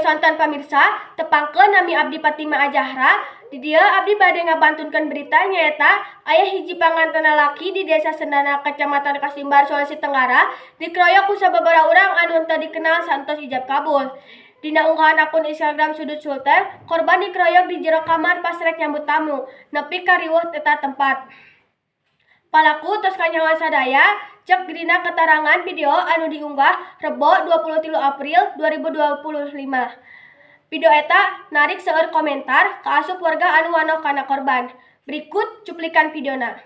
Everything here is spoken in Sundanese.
Sonten, pamirsa, tepangkeun nami abdi Fatima Azahra. Di dieu abdi bade ngabantunkeun berita, nyaeta aya hiji panganten lalaki di Desa Sendana, Kecamatan Kasimbar, Sulawesi Tenggara, dikeroyok ku sababaraha urang anu henteu dikenal saentos ijab kabul. Dina unggahan akun Instagram Sudut Sulteng, korban dikeroyok di jero kamar pas rek nyambut tamu, nepi ka riweuh eta tempat. Palaku tos kanyahoan sadaya, cek dina keterangan video anu diunggah Rebo 23 April 2025. Video eta narik seueur komentar kaasup warga anu wanoh kana korban. Berikut cuplikan videona.